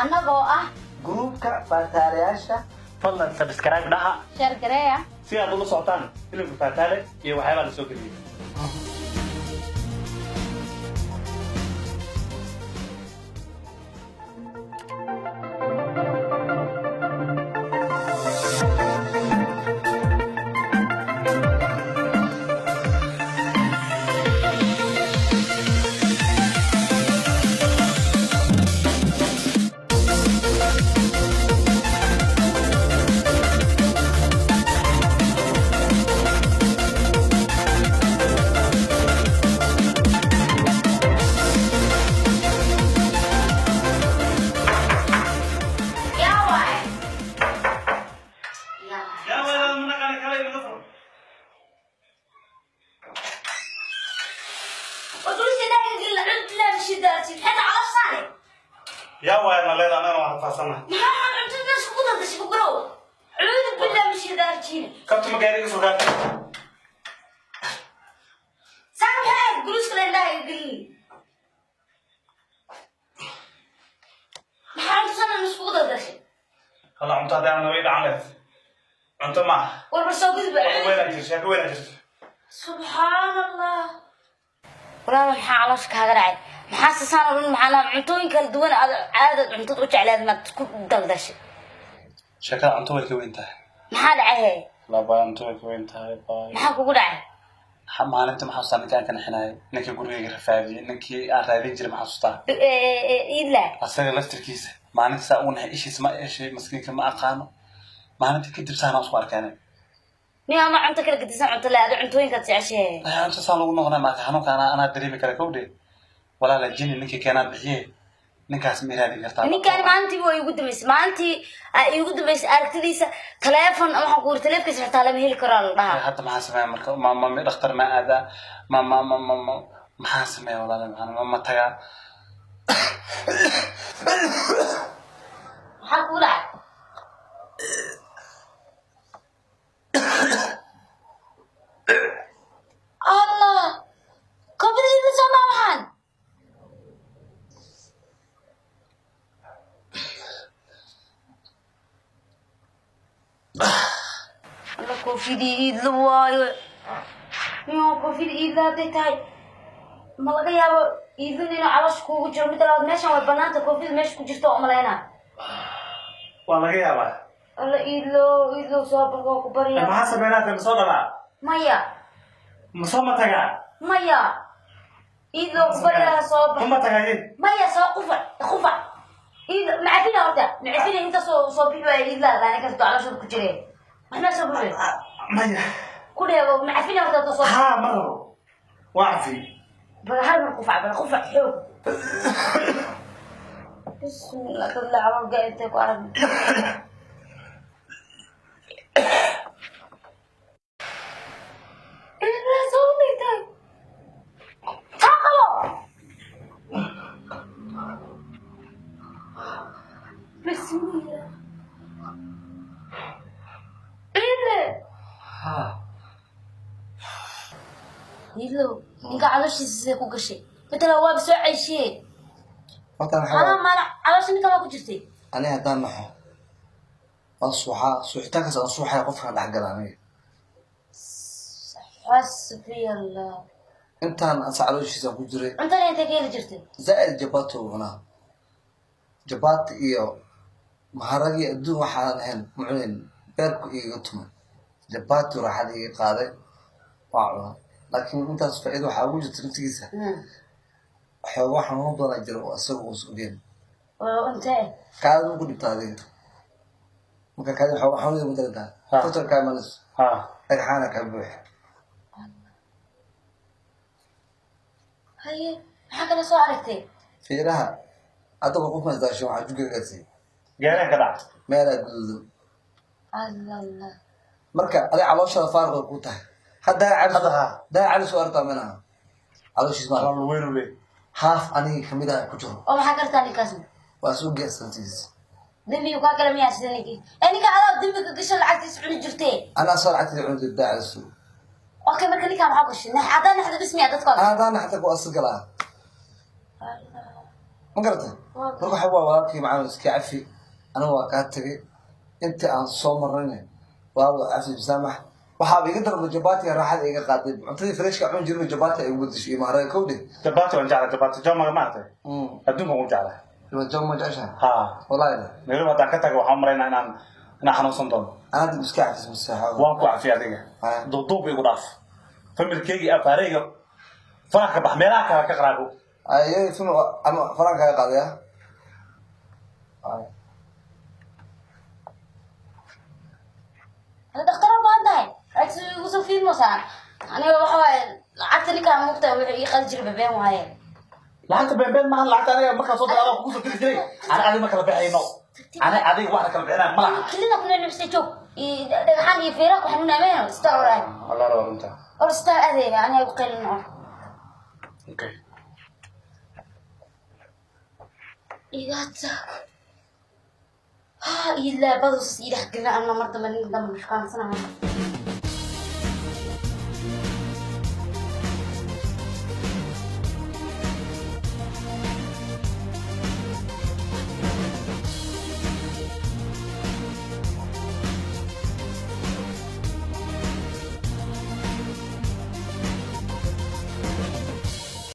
Annagoo ah Gruubka Faataalayaasha. Fadlan subscribe dhaha, share gareeya, si aad ula socotaan filimka Faataale iyo waxyaabaha la soo geliyey. Yaa waay, yaa. Yaa walaal, mana qala kale inaga furo. Yaa waay, ma leeda anagana waan rafaasanahay. Kabta ma gaariga soo gaartay? Halla, cunto haddii aan way dhacan leed, cunto ma aha. Wax weynaa jirto, sheeko weynaa jirto. Subxaan Allah, walaal, maxaa caloosha kaaga dhacay? Maxaa sasaan oo dhan? Maxaa cuntooyin kala duwan aad caadad cuntada u jeclaad maad ku daldashay? Sheekada cunto way ka weyn tahay. Maxaa dhacay hee? Laba, cunto way ka weyn tahay, baay. Maxaa kugu dhacay? Maalinta ma xasuustaa ninkii aan ka naxinayay, ninkii gurigayga rafaadiyey, ninkii aan raadin jiray, ma xasuustaa? Iidla. Asaga laftirkiisa maalinta saa uu naxay ishiis ma eshay, maskiinka ma aqaano. Maalinta kadib saanaan isku arkeenay. Nin ama cunto kala gedisan cunto le adi cuntooyinkaad jeceshahe. Cunto saan lagu noqonay maarka xanuunka anaa dareemi kara kowdhe. Walaala, jini ninkii keenaan bixiye, ninkaas ma iraadin kartaa? Ninkaan maalintii waa iigu dambeysay, maalintii aa iigu dambeysay aragtidiisa. Taleefon waxaan ku wuri taleefkiisa xitaa lama heli karo la dhahaa. Hadda maxaa sameeya marka? Ma dhakhtar ma aadaa? Ma maxaa sameeya, walaala? Maxaa ma tagaa? Maxaa kugu dhacay? Allah, koobada iidla soo maa waxaan? Alla, koofidii Iidla waayo. Niyo, koofida Iidla hadday tahay, ma laga yaabo Iidlada inuu caloosha kuugu jiro? Midda labaad, meeshan way banaanta, koofida meesha ku jirto oo umalaynaa. Waa laga yaabaa. Alla, Iidlo, Iidlo, soo bax, waa ku barya. Maxaa sameynaa? Ma soo dhalaa? Maya. Ma soo ma tagaa? Maya, Iidlo, ku baryaa, soo bax. Ma tagaye? Maya, soo qufac, qufac, Iidlo. Macafina horta, macafina. Inta soo bixi waaya Iidla laana kasto calooshooda ku jireen waxnaa soo bixi. Maya. Ku dheebo, macafina horta hadda soo. Haa, ma rabo, waa cafi. Bal hal mar qufac, bal qufac xoog. Bismillah, dad la calool ga intay ku arag. Iidla soo dhigtay, taa qabo. Bismillah, Iidle. Haa. Iidlow, ninka calooshiisa sidee ku gashay? Matala waaba soo ceyshiye. Horta waxaa Anaa maala caloosha ninka waa ku jirtay. Aniga haddaan naxo waan suuxaa, suuxitaankaas aan suuxaya qofkaan dhex gala aniga. Xasbi Allah. Intaan asa calooshiisa ku jiray. Cuntada intay ka heli jirtay? Zaaid jabaati uu cunaa, jabaati iyo maharagii adduun waxaan ahayn ma cunayn. Beerku igaga tumay, jabaati raaxada iga qaaday, waa cunaa. Laakiin intaas faa'iido waxaa ugu jirta naftigiisa, xoogaa xanuun badanaa jira oo isaga uusan ogeyn. Oo intee? Kaadida ma ku dhibta adiga? Marka kaadida xoogaa xanuun ma dareentaa? Ha. Total kaa imanayso. Haa. Dhagxaana kaa buuxa. Haye, maxaa kale soo aragtay? Feeraha adagoo qof masdaashin waxaa jugagaasi. Gaaraan ka dhac. Meelaa guduudan. Allah Allah. Marka adiga calooshaada faaruq ay ku tahay haddaa calis. Hadda haa. Daa calis u artaa minaha calooshiis ma Calool weyn u leeyahay. Haaf aniga kamid ah ku jiro. Oo maxaa kartaa ninkaasna? Waa soo geesantiis. Dembiga kaa gala miyaa? Sida ninkii ee ninka adaa dembiga gasho, lacagtiisa cuni jirtee. Anaa soo lacagtida cuni daa calis. Okay, marka ninkaa maxaa gashay? Haddaa naxda bis miyaa dadka? Ana haddaan naxta ku asagalaa. Allah. Ma garatay? Marka waxa waa walaalkii macaan, iska cafi, aniga waa kaa tagay intii aan soo marnayna. Walaal, cafi, bisaamax. Waxaaba iga darba jabaati raaxada iga qaaday, cuntadii freshka cun jirma jabaati ay ugu bedeshay iyo maharaga kowdhe. Jabaati waan jeclaa, jabaati jomaga maaragtay, adduunkan ugu jeclaa. Joma ma jeceshahay? Ha. Walahi. Nairobi haddaan ka tago, waxaan umalaynaa inaan xanuunsan doono. Ana hadda iska cafis maseexo. Waan ku cafiya adiga. Duuduub igu dhaaf, familkeyga iyo afaareyga faraha ka bax, meelaha kale ka qaraabo. Ayay fim ama faraan kaga qaadaya. Hada dhakhtar u baahan tahay, lacagta igu soo fiirmosaa. Aniga waxa waaye lacagta ninkaan mugta wuxuu ii qali jiray babeen waaye. Lacagta beenbeen maahan. Lacagta aniga markaan soo dira kugu soo diri jiray. Ani adiga ma kala bixayno, ani adiga waxna kala bixinaya ma laha. Kelida kuna nabsay joog iyo dhagaxaan iyo feeraha ku xanuunaya meeno isbitaal walaay. Allah waa runta. Or isbitaal adeega aniga igu qaylin oo. Okay. Iga tag ha ilaa badus ii dhex gelina. Anna mar dambe nin dambe mashqaansanahay.